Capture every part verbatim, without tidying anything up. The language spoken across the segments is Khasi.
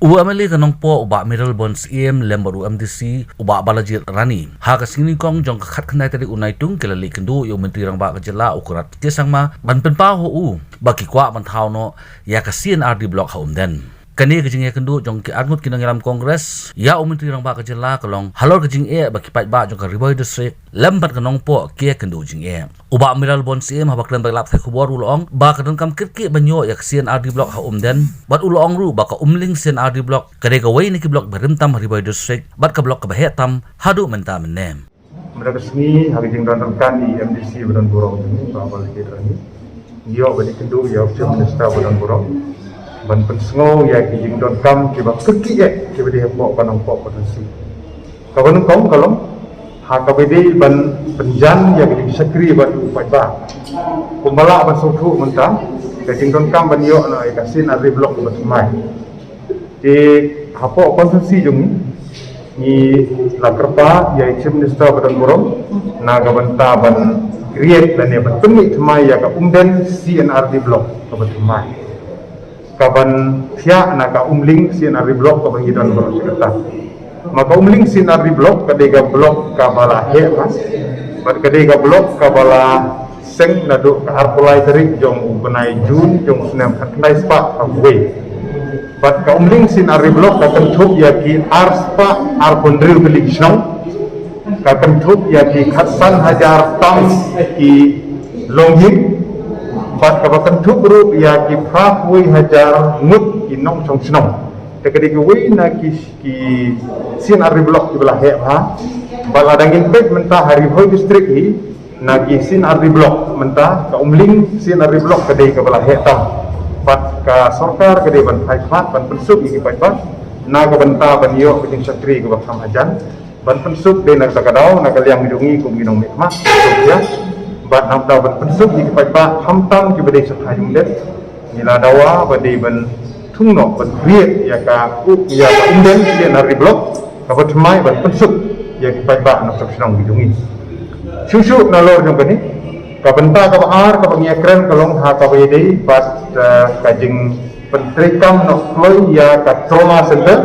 U MLA ka Nongpoh u Bah Mayralborn Syiem lem bad u MDC u Bah Balajied Rani ha ka sngi nyngkong jong ka khatkhyndai tarik u Naitung ki la leit kynduh ïa u Myntri Rangbah ka jylla u Conrad K Sangma ban pynpaw ha u ba ki kwah ban thaw noh ïa ka C&RD Block ha Umden. Kane ka jingïakynduh jong ki arngut ki nongïalam Congress ïa u Myntri Rangbah ka jylla ka long halor ka jingeh ba ki paidbah jong ka Ri Bhoi District lem bad ka Nongpoh ki ïakynduh jingeh. U Bah Mayralborn Syiem haba kren bad ki lad pathai khubor u la ong ba ka donkam kyrkieh ban ïoh ïa ka C&RD Block ha Umden bad u la ong ruh ba ka Umling C&RD Block ka dei kawei na ki block ba rim tam ha Ri Bhoi District bad ka block kaba heh tam haduh mynta mynne. Mynta ka sngi ha ka jingdon ryngkat i MDC ba don burom jong ngi, Bah Balajied Rani, ngi ïoh ban ïakynduh ïa u Chief Minister ba don burom ban pynsngew ïa ki jingdonkam kiba kyrkieh kiba dei hapoh ka Nongpoh constituency. Kaba nyngkong ka long ha kaba dei ban pynjan ïa ka jingshakri bad u paidbah. Kumba lah ban sngewthuh mynta ka jingdonkam ban ïoh noh ïa ka C&RD Block kaba thymmai. Te hapoh constituency jong ngi, ngi la kyrpad ïa i Chief Minister ba don burom na ka bynta ban create lane ban pynmih thymmai ïa ka Umden C&RD Block kaba thymmai, kaban thiah na ka Umling C&RD Block kaba ngi don baroh shi katta. Ma ka Umling C&RD Block ka dei ka block kaba la heh bha bad ka dei ka block kaba la seng naduh ka arphew lai tarik jong u bnai June jong u snem khatkhyndai spah khatwei. Bad ka Umling C&RD Block ka kynthup ïa ki arspah arphew hynriew tylli ki shnong, ka kynthup ïa ki khatsan hajar tam ki longïing bad kaba kynthup ruh ïa ki phraphew wei hajar ngut ki nongshong shnong. Te ka dei kawei na ki ki C&RD Block kiba la heh bha. Bad lada ngin peit mynta ha Ri Bhoi District hi na ki C&RD Block mynta ka Umling C&RD Block ka dei kaba la heh tam. Bad ka sorkar ka dei ban phai khmat ban pynsuk ïa ki paidbah na ka bynta ban ïoh ka jingshakri kaba kham hajan. Ban pynsuk dei na kata ka daw na ka liang jong ngi kum ki nongmihkhmat, bad na ka daw ban pynsuk ïa ki paidbah khamtam kiba dei sha thaiñ Umden. Ngi la dawa ba dei ban thung noh ban create ïa ka u ïa ka Umden C&RD Block kaba thymmai ban pynsuk ïa ki paidbah nongshong shnong ki jong ngi. Shuh shuh nalor jong kane, ka bynta kaba ar kaba ngi ïakren ka long ha kaba ïadei bad, eh, ka jingpyntreikam noh kloi ïa ka trauma center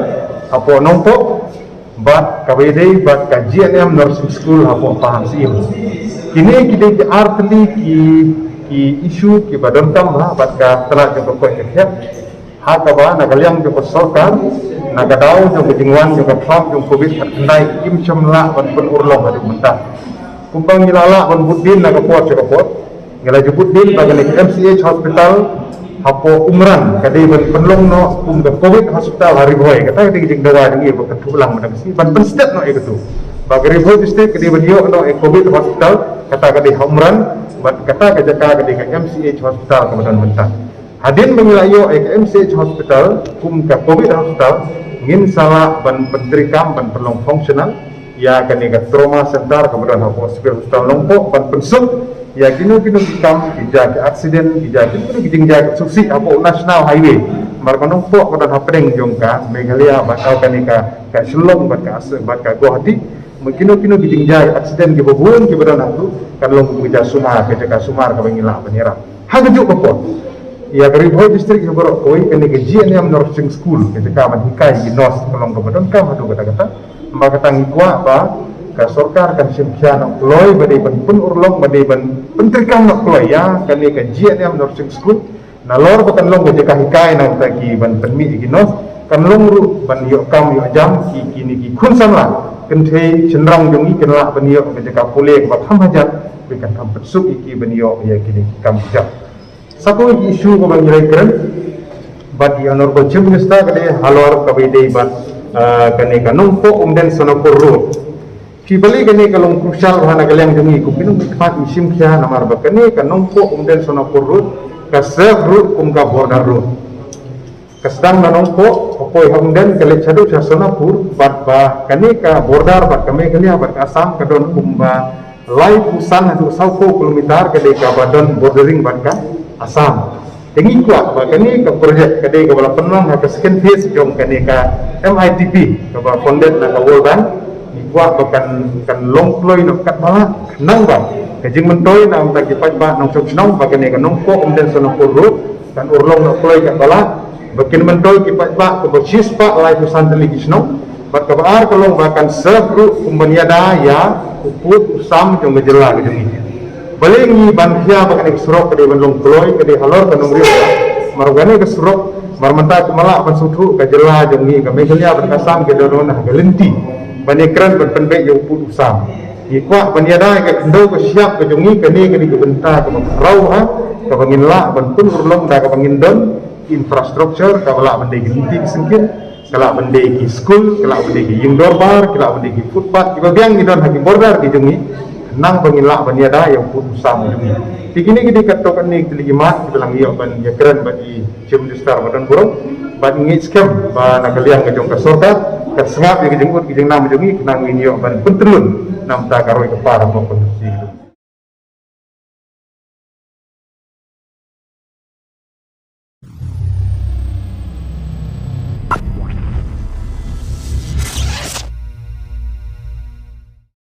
hapoh Nongpoh bad kaba ïadei bad ka GNM Nursing School hapoh Pahamsyiem. Kine ki dei ki ar tylli ki, ki issue kiba donkam bha bad ka tnat jong ka koit ka khiah. Ha kaba na ka liang jong ka sorkar, na ka daw jong ka jingwan jong ka phang jong covid khatkhyndai kim shym lah ban pynurlong haduh mynta. Kumba ngi la lah ban bud dien na ka por sha ka por, ngi la ju bud dien ba kane ka MCH hospital hapoh Umran ka dei ban pynlong noh kum ka covid hospital ha Ri Bhoi. Kata ka dei ka jingdawa jong ngi ba ka thuh lang mynta ka sngi ban pynstet noh ïa katu, ba ka Ri Bhoi District ka dei ban ïoh noh ïa covid hospital, kata ka dei ha Umran. Bad kata ka jaka ka dei ka MCH hospital kaba don mynta. Hadien ba ngi la ïoh ïa ka MCH hospital kum ka covid hospital, ngin sa lah ban pyntreikam ban pynlong functional ïa kane ka trauma center kaba don hapoh Civil Hospital Nongpoh ban pynsuk ïa kino kino ki kam ki jia ki accident, ki jia kino kino ki jingjia ki suk sih hapoh National Highway. Namar ka Nongpoh ka don hapdeng jong ka Meghalaya bad kane ka, ka Shillong bad ka As-, bad ka Guwahati. Ma kino kino ki jingjia ki accident kiba bun kiba don hapoh kan long kum ka jaka sumar, ka jaka sumar kaba ngi lah ban ïarap. Ha kajuh ka por, ïa ka Ri Bhoi District hi baroh kawei, kane ka GNM Nursing School, ka jaka ban hikai ki nurse ka long kaba donkam haduh katta katta. Namar kata ngi kwah ba ka sorkar kan shim khia noh kloi ba dei ban pynurlong, ba dei ban pyntreikam noh kloi ïa kane ka GNM Nursing School. Nalor ba kan long ka jaka hikai na ka bynta ki ban pynmih ïa ki nurse, kan long ruh ban ïoh kam ïoh jam ki, kine ki khun samla kynthei shynrang jong ngi kin lah ban ïoh ka jaka pule kaba kham hajan, ba kan kham pynsuk ïa ki ban ïoh ïa kine ki kam ki jam. Sa kawei ka issue kaba ngi la ïakren bad i Honorable Chief Minister ka dei halor kaba ïadei bad, ah, kane ka Nongpoh Umden Sonapur Road. Phi balei kane ka long crucial bha na ka liang jong ngi kum ki nongmihkhmat, ngi shim khia namar ba kane ka Nongpoh Umden Sonapur Road ka serve ruh kum ka border road. Ka sdang na Nongpoh, ka poi ha Umden, ka leit shaduh sha Sonapur, bad ba kane ka border bad ka Meghalaya bad ka Assam ka don kumba laiphew san haduh sawphew kilometer ka dei kaba don bordering bad ka Assam. Te ngi kwah ba kane ka project ka dei kaba la pynlong ha ka second phase jong kane ka MITP kaba funded na ka World Bank. Ngi kwah ba kan, kan long kloi noh katba lah, khnang ba ka jingmyntoi na ka bynta ki paidbah nongshong shnong ba kane ka Nongpoh Umden Sonapur Road kan urlong noh kloi katba lah. Ba kin myntoi ki paidbah kaba shispah laiphew san tylli ki shnong. Bad kaba ar ka long ba kan serve ruh kum ban ïada ïa u pud u sam jong ka jylla ka jong ngi. Balei ngi ban khia ba kane ka surok ka dei ban long kloi, ka dei halor ka nongrim. Mar kane ka surok, mar mynta kumba lah ban sngewthuh ka jylla jong ngi ka Meghalaya bad ka Assam ka don ha ka lynti ban ïakren ban pynbeit ïa u pud u sam. Ngi kwah ban ïada ïa ka khyndew ka shyiap ka jong ngi, kane ka dei ka bynta kaba khraw ha kaba ngin lah ban pynurlong da kaba ngin don infrastructure kaba lah ban dei ki lynti ki syngkien, ka lah ban dei ki skul, ka lah ban dei ki ïing dorbar, ka lah ban dei ki footpath, kiba biang ki don ha ki border ki jong ngi, khnang ba ngin lah ban ïada ïa u pud u sam jong ngi. Te kine ki dei katto katne ki tylli ki mat kiba la ngi ïoh ban ïakren bad i Chief Minister ba don burom, bad ngi skhem ba na ka liang ka jong ka sorkar kan sngap ïa ki jingmut ki jingnam jong ngi khnang ngin ïoh ban pyntylun na bynta ka roi ka par ha ka konstituensi.